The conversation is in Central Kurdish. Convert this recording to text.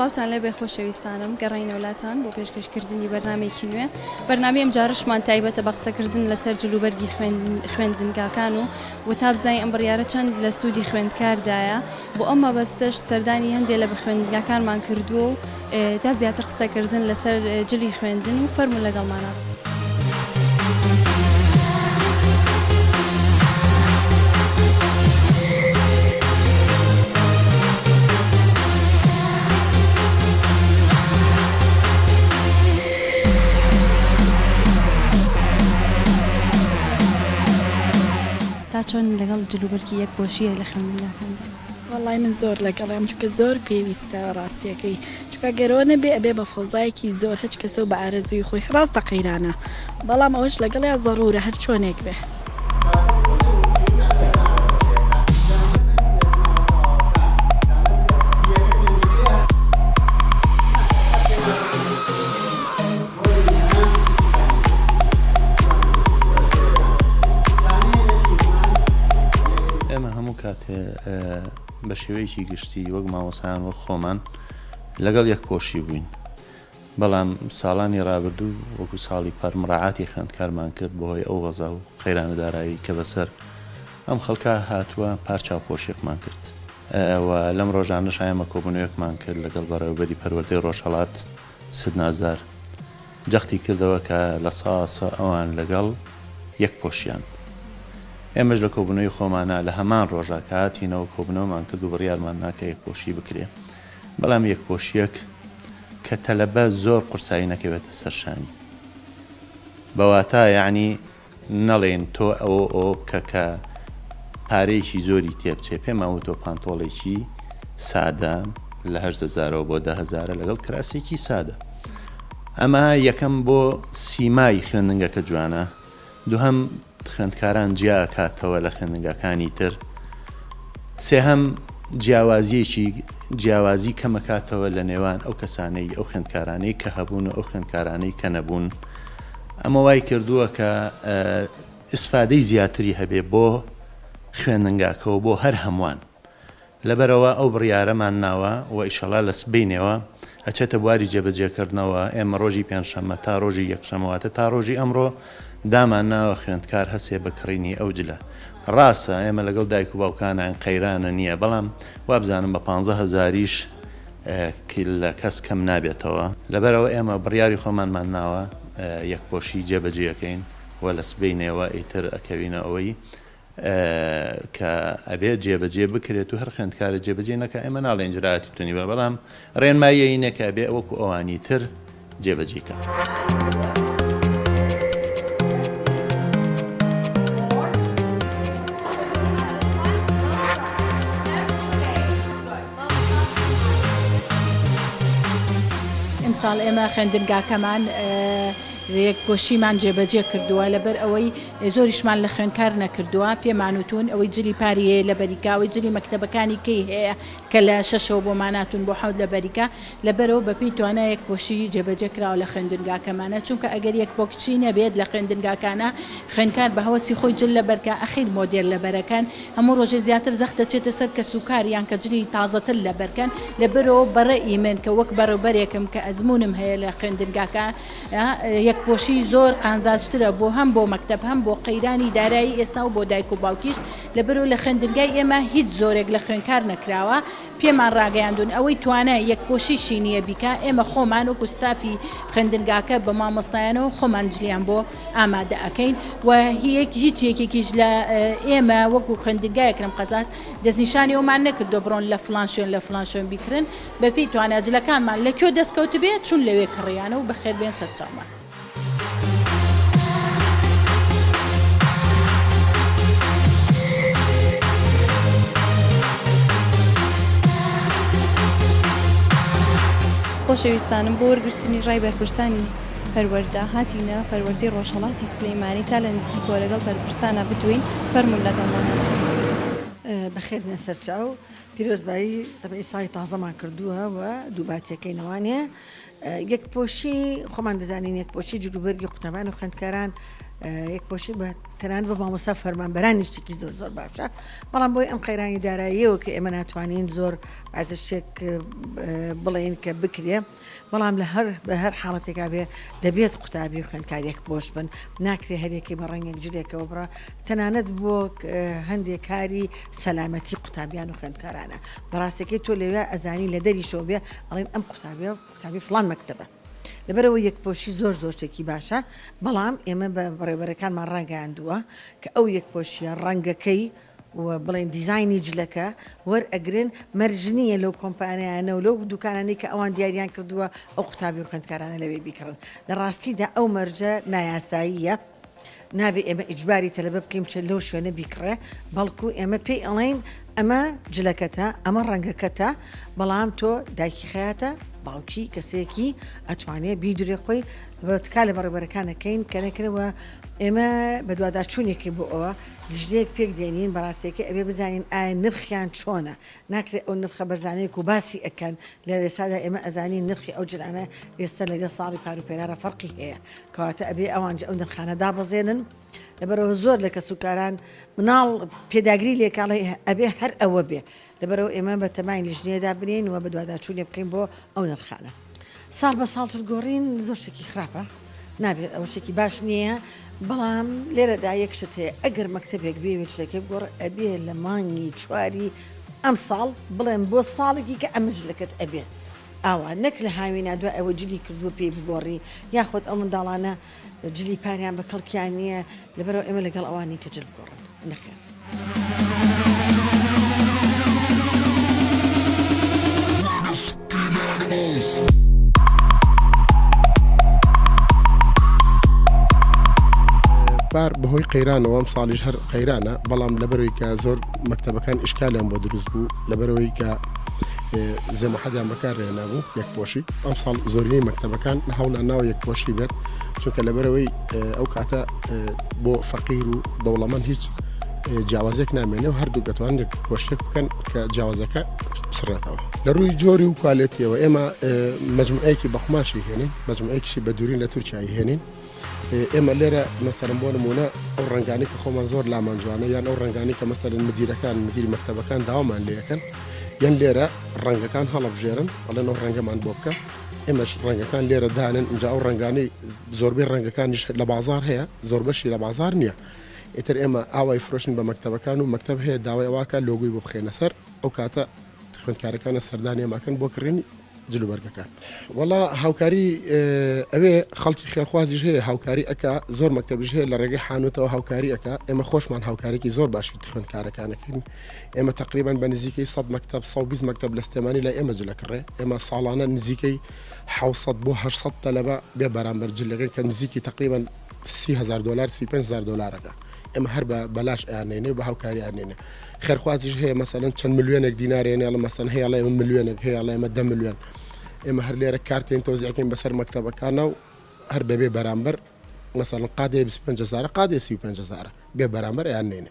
سڵاوتان لێبێ خۆشەویستانم گەڕێینەوە لاتان بۆ پێشکەشکردنی بەرنامەیەکی نوێ بەرنامەی ئەمجارەشمان تایبەتە بە قسەکردن لەسەر جلوبەرگی خوێندنگاکان و و تا بزانین ئەم بڕیارە چەند لە سوودی خوێندکاردایە بۆ ئەم مەبەستەش سەردانی هەندێ لە خوێندنگاکانمان کردووە و تا زیاتر قسەکردن لەسەر جلی خوێندن و فەرموون لەگەڵمانا بن. تا چۆن لەگەڵ جلوبەرگی یەک پۆشییە لە خوێندنگاکاندا؟ وەڵای من زۆر لەگەڵیام چونکە زۆر پێویستە ڕاستیەکەی چونکە گەر ئەوە نەبێ ئەبێ بە فەوزایەکی زۆر هەچ کەسە و بە ئارەزووی خۆی ڕاستە قەیرانە بەڵام ئەوەش لەگەڵیا زەڕوورە هەر چۆنێک بێ. ئێمە هەموو کاتێ بە شێوەیەکی گشتی وەک مامۆستایان وەک خۆمان لەگەڵ یەک پۆشی بووین بەڵام ساڵانی ڕابردوو وەکو ساڵی پار مڕاعاتی خوێندکارمان کرد بەهۆی ئەو وەزع و قەیرانە دارایی کە بەسەر ئەم خەڵکە هاتووە پار چاوپۆشیەکمان کرد و لەم ڕۆژانەش ئێمە کۆبوونەوەیەکمان کرد لەگەڵ بەڕێوەبەری پەروەردەی ڕۆژهەڵات سد نازدار جەختی کردەوە کە لە سا سە ئەوان لەگەڵ یەک پۆشیان. ئێمەش لە کۆبوونەوەی خۆمانا لە هەمان ڕۆژا کە هاتینەوە کۆبوونەوەمان کرد و بڕیارمان نا کە یەکپۆشی بکرێ. بەڵام یەکپۆشییەک کە تەلەبە زۆر قورسایی نەکەوێتە سەر شانی. بە واتا یەعنی نەڵێین تۆ ئەوە و ئەوە بکە کە پارەیەکی زۆری تێبچێ، پێمان وتووە پانتۆڵێکی سادە لە هەشت هەزارەوە بۆ دە هەزارە لەگەڵ کراسێکی سادە. ئەمە یەکەم بۆ سیمای خوێندنگەکە جوانە، دووهەم خوێندکاران جیا ئەکاتەوە لە خوێندنگاکانی تر، سێهەم جیاوازیەکی جیاوازی کەمەکاتەوە لە نێوان ئەو کەسانەی ئەو خوێندکارانەی کە هەبوون و ئەو خوێندکارانەی کە نەبوون. ئەمە وای کردووە کە ئیسفادەی زیاتری هەبێ بۆ خوێندنگاکە و بۆ هەر هەمووان. لەبەرئەوە ئەو بڕیارەمان ناوە و ئیشەڵا لە سبەینێوە ئەچێتە بواری جێبەجێکردنەوە، ئێمە ڕۆژی پێنجشەممە تا ڕۆژی یەکشەممە واتە تا ڕۆژی ئەمڕۆ دامان ناوە خوێندکار هەسێ بە کڕینی ئەو جلە. ڕاستە ئێمە لەگەڵ دایک و باوکاناین قەیرانە نییە بەڵام وابزانم بە پانزە هەزاریش لە کەس کەم نابێتەوە. لەبەرئەوە ئێمە بڕیاری خۆمانمان ناوە یەکپۆشی جێبەجێ ئەکەین و لە سبەینێوە ئیتر ئەکەوینە ئەوەی کە ئەبێت جێبەجێ بکرێت و هەر خوێندکارە جێبەجێ نەکا ئێمە ناڵێین ئیجرائاتی توندی بە بەڵام ڕێنماییەینە کە ئەبێ وەکو ئەوانی تر جێبەجێ کە. ئمساڵ ئێمە خوێندنگاکەمان یەکپۆشیمان جێبەجێ کردووە لەبەر ئەوەی زۆریشمان لە خوێندکار نەکردووە پێمان وتوون ئەوەی جلی پاری هەیە لەبەری کا ئەوەی جلی مەکتەبەکانی کەی هەیە کە لە شەشەوە بۆمان هاتوون بۆ حەوت لەبەری کا لەبەرئەوە بەپێی توانا یەکپۆشی جێبەجێ کراوە لە خوێندنگاکەمانە چونکە ئەگەر یەکپۆکچی نەبێت لە خوێندنگاکانە خوێندکار بە هەوەسی خۆی جل لەبەرکا ئەخیر مۆدێل لەبەرەکەن هەموو ڕۆژێ زیاتر زەخت دەچێتە سەر کەسوکار یان کە جلی تازەتر لەبەرکەن لەبەرئەوە بەڕەئی من کە وەک بەڕێوبەرێکم کە ئەزموونم هەیە لە خوێندنگاکە یەکپۆشی زۆر قانزاجترە بۆ هەم بۆ مەکتەب هەم بۆ قەیرانی دارایی ئێستا و بۆ دایک و باوکیش لەبەرئەوە لە خوێندنگای ئێمە هیچ زۆرێک لە خوێندکار نەکراوە پێمان ڕاگەیاندوون ئەوەی توانای یەکپۆشیشی نییە بیکا ئێمە خۆمان وەکو ستافی خوێندنگاکە بە مامۆستایانەوە خۆمان جلیان بۆ ئامادە ئەکەین و هیچ یەکێکیش لە ئێمە وەکو خوێندنگای ئەکرەم قەزاز دەستنیشانی ئەومان نەکردووە بڕۆن لە فڵان شوێن لە فڵان شوێن بیکڕن بەپێی توانا جلەکانمان لە کوێ دەستکەوتبێ چوون لەوێ کڕیانە و بەخێربێن سەرچاومان. خۆشەویستانم بۆ وەرگرتنی ڕای بەرپرسانی پەروەردە هاتینە پەروەردەی ڕۆژهەڵاتی سلێمانی تا لە نزیکەوە لەگەڵ بەرپرسانا بدوێین فەرموون لەگەڵمان. بەخێربێن سەرچاو. پیرۆزبایی تەبعی ساڵی تازەمان کردووە و دووباتیەکەی نەوانێ یەکپۆشی خۆمان دەزانین یەکپۆشی جلوبەرگی قوتابان و خوێندکاران. یەکپۆشی بە تەنانەت بە مامۆستا فەرمانبەرانی شتێکی زۆر زۆر باشە بەڵام بۆی ئەم قەیرانی داراییەوە کە ئێمە ناتوانین زۆر بەعزە شتێک بڵێین کە بکرێ بەڵام لە هەر بە هەر حاڵەتێکا بێ دەبێت قوتابی و خوێندکار یەک پۆش بن ناکرێ هەرێکی بە ڕەنگێک جلێکەوە بڕە تەنانەت بۆ هەندێک کاری سەلامەتی قوتابیان و خوێندکارانە بەڕاستەکەی تۆ لەوێ ئەزانی لە دەریشەوە بێ ئەڵێن ئەم قوتابیە قوتابی فڵان مەکتەبە لەبەرئەوە یەکپۆشی زۆر زۆر شتێکی باشە، بەڵام ئێمە بە بەڕێوەبەرەکانمان ڕاگەیاندووە کە ئەو یەکپۆشییە ڕەنگەکەی و بڵێین دیزاینی جلەکە وەرئەگرن، مەرج نییە لەو کۆمپانیایانە و لەو دوکانانەی کە ئەوان دیاریان کردووە ئەو قوتابی و خوێندکارانە لەوێ بیکڕن. لە ڕاستیدا ئەو مەرجە نایاساییە. نابێ ئێمە ئیجباری تەلەبە بکەین بچێت لەو شوێنە بیکڕێ، بەڵکو ئێمە پێی ئەڵێین ئەمە جلەکەتە، ئەمە ڕەنگەکەتە، بەڵام تۆ دایکی خەیاتە، باوکی کەسێکی ئەتوانێ بیدرێ خۆی، تکا لە بەڕێوبەرەکان ئەکەین کە نەکرێ و ئێمە بەدواداچوونێکی بۆ ئەوە لیژنەیەک پێک دێنین، بەڕاستیەکەی ئەبێ بزانین ئایا نرخیان چۆنە، ناکرێ ئەو نرخە بەرزانەی کو باسی ئەکەن لە ئێستادا ئێمە ئەزانین نرخی ئەو جلانە ئێستا لەگەڵ ساڵی پار و پێرارا فەرقی هەیە کەواتە ئەبێ ئەوان ئەو نرخانە دابەزێنن لەبەرئەوە زۆر لە کەسوکاران مناڵ پێداگری لێکا ئەڵێ ئەبێ هەر ئەوە بێ لەبەرئەوە ئێمە بە تەماین لیژنەیە دابنێین و بەدواداچوونێ بکەین بۆ ئەو نرخانە. ساڵ بە ساڵ جل گۆڕین زۆر شتێکی خراپە نابێت ئەوە شتێکی باش نییە بەڵام لێرەدا یەک شت هەیە ئەگەر مەکتەبێک بێوێ جلەکەی بگۆڕێ ئەبێ لە مانگی چواری ئەمساڵ بڵێن بۆ ساڵێکی کە ئەمە جلەکەت ئەبێ ئاوا نەک لە هاوینا دوای ئەوە جلی کردووە پێی بگۆڕی یاخود ئەو منداڵانە جلی پاریان بە کەڵکیان نییە لەبەرئەوە ئێمە لەگەڵ ئەوان نین کە جل بگۆڕن نەخێر. پار بەهۆی قەیرانەوە ئەم ساڵیش هەر قەیرانە بەڵام لەبەرەوەی کە زۆر مەکتەبەکان ئیشکالیان بۆ دروست بوو لەبەرەوەی کە زێمەحەدیان بەکارهێنابوو یەکپۆشی ئەمساڵ زۆرینەی مەکتەبەکان هەوڵیان ناوە یەکپۆشی بێت چونکە لەبەرەوەی ئەو کاتە بۆ فەقیر و دەوڵەمەند هیچ جیاوازێک نامێنێ و هەردوو دەتوان یەک پۆشتێک بکەن کە جیاوازەکە بسڕێتەوە لە ڕووی جۆری و کوالێتیەوە ئێمە مەجموعەیەکی بە قوماشی هێنین مەجموعەیەکیشی بە دوورین لە تورکیای هێنین ئێمە لێرە مەسەرم بۆ نمونە ئەو ڕەنگانی کە خۆمان زۆر لامان جوانە یان ئەو ڕەنگانی کە مەسەرن مدیرەکان مدیری مەکتەبەکان داوامان لێەکەن یان لێرە ڕەنگەکان هەڵەبژێرن ئەڵێن ئەو ڕەنگەمان بۆ بکە ئێمەش ڕەنگەکان لێرە دانن اینجا ئەو ڕەنگانەی زۆربەی ڕەنگەکانیش لە بازار هەیە زۆربەشی لە بازار نییە ئیتر ئێمە ئاوای فرۆشن بە مەکتەبەکان و مەکتەب هەیە داوای ئەوە ئەکا لۆگۆی بۆ بخەینە سەر ئەو کاتە خوێندکارەکانە سەردانی ئێمە ئەکەن بۆ کڕینی جلوبەرگەکان. وەڵا هاوکاری ئەوێ خەڵکی خێرخوازیش هەیە هاوکاری ئەکا زۆر مەکتەبیش هەیە لە ڕێگەی حانوتەوە هاوکاری ئەکا ئێمە خۆشمان هاوکارێکی زۆر باشی خوێندکارەکانەکەین ئێمە تقریبان بە نزیکەی 100 مەکتەب 120 مەکتەب لە سلێمانی لای ئێمە جلە کڕێ ئێمە ساڵانە نزیکەی 600 بۆ 800 تەلەبە بێ بەرامبەر جلەکەن کە نزیکی تقریبان 30 هزار دلار 35 هزار دلارەکە ئێمە هەر بە بەلاش ئەیاننێینێ و بە هاوکاری ئەیاننێینێ. خێرخوازیش هەیە مەسەلەن چەند ملیۆنێک دینار هێنێ ئەڵێ مەسەلەن هەیە ئەڵێ ئێمە ملیۆنێک هەیە ئەڵێ ئێمە دە ملیۆن. ئێمە هەر لێرە کارتێن تەوزیعەکەین بەسەر مەکتەبەکانا و هەر بەبێ بەرامبەر مەسەلەن قادەیە 25 هەزارە قادەیە 35 هەزارە بێ بەرامبەر ئەیاننێینێ.